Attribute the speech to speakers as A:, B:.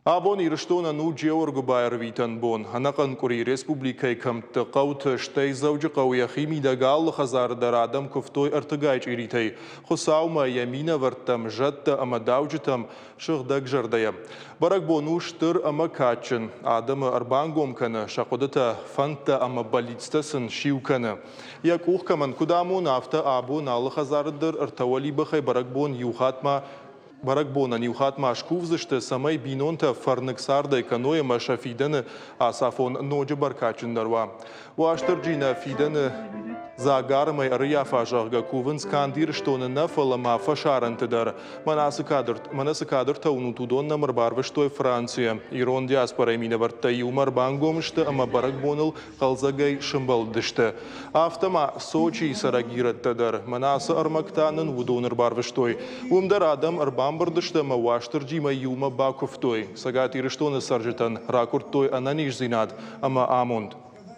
A: Абон Ирыстонӕн у Джеоргуыбайы ӕрвитӕн бон. Ӕнӕхъӕн къуыри республикӕйы кӕмтты, хъӕуты, стӕй Дзӕуджыхъӕуы йӕхи мидӕг алы хӕдзары дӕр адӕм куывтой ӕртыгай чъиритӕй Хуыцаумӕ, йӕ минӕвӕрттӕм, зӕдтӕ ӕмӕ дауджытӕм, сыгъдӕгзӕрдӕйӕ. Бӕрӕгбон у стыр ӕмӕ кадджын. Адӕмы ӕрбангом кӕны, сӕ хъуыдытӕ, фӕндтӕ ӕмӕ бӕллицтӕ сын сиу кӕны. Йӕ къух кӕмӕн куыд амоны, афтӕ абон алы хӕдзары дӕр ӕртӕ уӕлибӕхӕй бӕрӕгбон иу хатт ма Бӕрӕгбонӕн иу хатт ма скувдзысты, цӕмӕй бинонтӕ фӕрныг цардӕй кӕной ӕмӕ сӕ фидӕны ацафон ноджы бӕркадджындӕр уа. Уастырджи нӕ фидӕны дзагармӕй ӕрыййафа, зӕгъгӕ, кувынц канд Ирыстоны нӕ, фӕлӕ ма фӕсарӕнты дӕр. Мӕнӕ ацы кадр, мӕнӕ цы кадртӕ уынут, уыдон нӕм ӕрбарвыстой Францийӕ. Ирон диаспорӕйы минӕвӕрттӕ иумӕ ӕрбангом сты ӕмӕ бӕрӕгбоныл хъӕлдзӕгӕй сымбӕлдысты. Афтӕ ма Сочийы цӕрӕг ирӕттӕ дӕр. Мӕнӕ ацы ӕрмӕг та нын уыдон ӕрбарвыстой. Уым дӕр адӕм ӕрбамбырд сты ӕмӕ Уастырджимӕ иумӕ бакуывтой. Цӕгат Ирыстоны цӕрджытӕн ракуырдтой ӕнӕниздзинад ӕмӕ амонд.